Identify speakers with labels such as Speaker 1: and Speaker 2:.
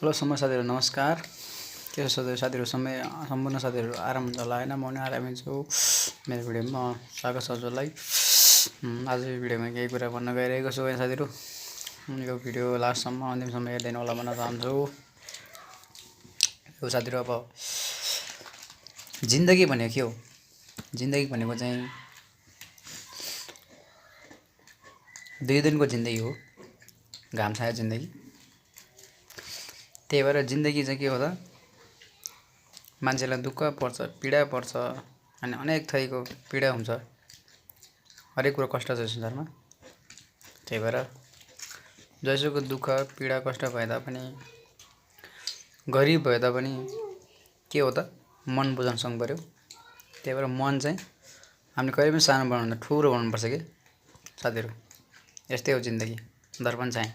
Speaker 1: Hello साथीहरू नमस्कार। के छ साथीहरू सम्पूर्ण साथीहरू आराम हुन्छ होला हैन। म नि आरामै छु। मेरो भिडियोमा स्वागत छ हजुरलाई। आज यो भिडियोमा केही कुरा भन्न गइरहेको छु साथीहरू। यो भिडियो लास्टसम्म अन्तिमसम्म हेर्दैन होला भन्न चाहन्छु। यो साथीहरू अब जिन्दगी भनेको के हो? जिन्दगी भनेको चाहिँ 2 दिनको जिन्दगी हो, घाम छाया जिन्दगी। त्यही भएर जिन्दगी चाहिँ के हो त, मान्छेलाई दुःख पर्छ, पीडा पर्छ, अनि अनेक थरीको पीडा हुन्छ। हरेक कुरा कष्ट छ संसारमा। त्यही भएर जसोको दुःख पीडा कष्ट भए तापनि, गरिब भए तापनि के हो त, मन बुझाउन पर्यो। त्यही भएर मन चाहिँ हामीले कहिले पनि सानो बनाउनु, ठुलो बनाउनुपर्छ के साथीहरू। यस्तै हो जिन्दगी। दर्पण चाहिँ